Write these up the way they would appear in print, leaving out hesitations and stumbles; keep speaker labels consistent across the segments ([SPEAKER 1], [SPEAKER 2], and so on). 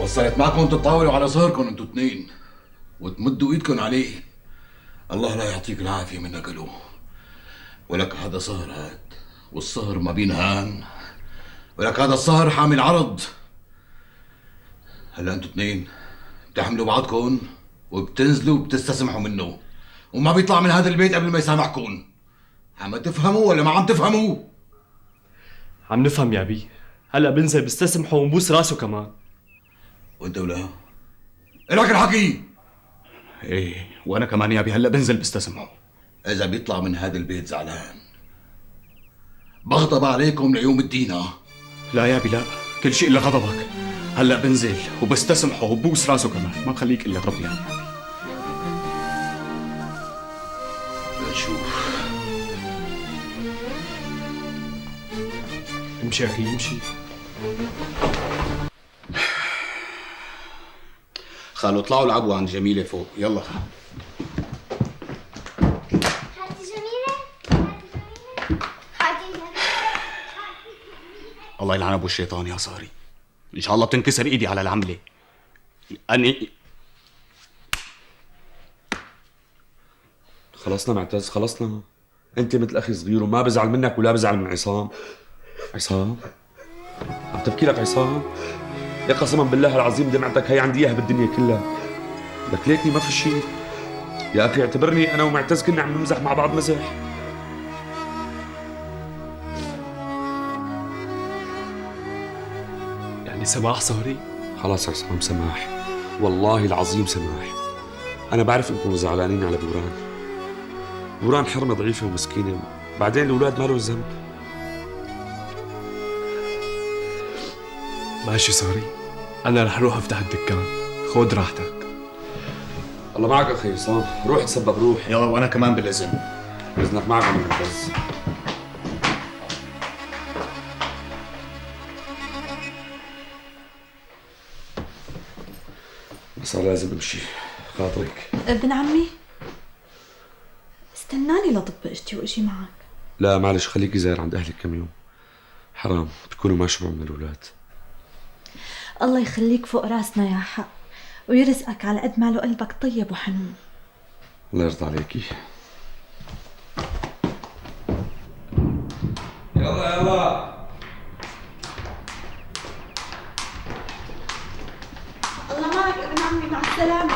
[SPEAKER 1] وصلت معكم تطاولوا على صهركم انتوا اثنين وتمدوا ايدكم عليه. الله لا يعطيك العافية منك له. ولك هذا صهر هاد، والصهر ما بينهان، ولك هذا الصهر حامل عرض. هلا انتوا اثنين بتحملوا بعضكم وبتنزلوا وبتستسمحوا منه، وما بيطلع من هذا البيت قبل ما يسامحكم. عم تفهموا ولا ما عم تفهموا؟
[SPEAKER 2] عم نفهم يا بي. هلا بنزل بستسمحه ونبوس راسه كمان.
[SPEAKER 1] وانت ولا الك الحكي؟
[SPEAKER 3] ايه وانا كمان يا بي، هلا بنزل بستسمحه.
[SPEAKER 1] اذا بيطلع من هذا البيت زعلان بغضب عليكم ليوم الدين.
[SPEAKER 3] لا يا بي لا، كل شيء الا غضبك. هلا بنزل وبستسمحه وبوس راسه كمان، ما بخليك الا ترضي يعني.
[SPEAKER 1] لنشوف.
[SPEAKER 2] امشي اخي امشي.
[SPEAKER 3] خالو اطلعوا العبوا عند جميلة فوق، يلا.
[SPEAKER 4] خالتي جميلة، خالتي جميلة،
[SPEAKER 3] الله يلعن ابو الشيطان يا صاري، ان شاء الله بتنكسر ايدي على العملة. اني
[SPEAKER 5] خلصنا معتز، خلصنا. انت مثل اخي صغير وما بزعل منك ولا بزعل من عصام. عصام عم تبكي لك عصام؟ يا قسما بالله العظيم دمعتك هي عندي اياها بالدنيا كلها. لك ليكني ما في شيء يا اخي، اعتبرني انا ومعتز كنا عم نمزح مع بعض مزح.
[SPEAKER 2] يعني سماح صهري؟
[SPEAKER 5] خلاص عصام سماح، والله العظيم سماح. انا بعرف انكم زعلانين على بوران. بوران حرمه ضعيفة ومسكينه، بعدين الاولاد ما لهم ذنب.
[SPEAKER 2] ماشي صهري، انا رح اروح افتح الدكان، خذ راحتك.
[SPEAKER 5] الله معك اخي عصام، روح تسبب روح.
[SPEAKER 3] يلا وانا كمان بالاذن.
[SPEAKER 5] باذنك معك عم معتز. بس انا لازم امشي، خاطرك.
[SPEAKER 6] ابن عمي استناني لطب اجتي واجي معك.
[SPEAKER 5] لا معلش، خليكي زاير عند اهلك كم يوم، حرام بتكونوا ما شبعوا من الاولاد.
[SPEAKER 6] الله يخليك فوق راسنا يا حق، ويرزقك على قد ما له قلبك طيب وحنون.
[SPEAKER 5] الله يرضى عليكي. يلا يلا.
[SPEAKER 6] الله معك ابن عمي، مع السلامة.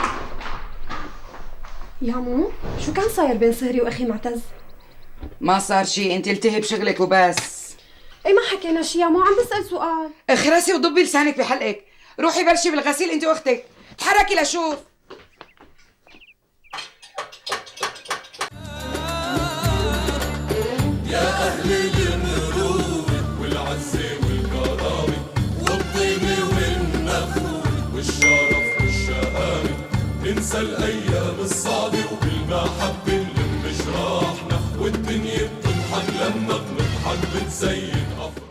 [SPEAKER 7] يا مو شو كان صاير بين صهري واخي معتز؟
[SPEAKER 8] ما صار شيء، انت التهي بشغلك وبس.
[SPEAKER 7] اي ما حكينا شيء يا مو، عم بسأل سؤال.
[SPEAKER 8] اخرسي وضبي لسانك بحلقك، روحي بلشي بالغسيل انت واختك، تحركي لشوف.
[SPEAKER 9] يا اهل المروة والعزة والكرامة والطيبة والنخوة والشرف والشهامة، انسى الايام.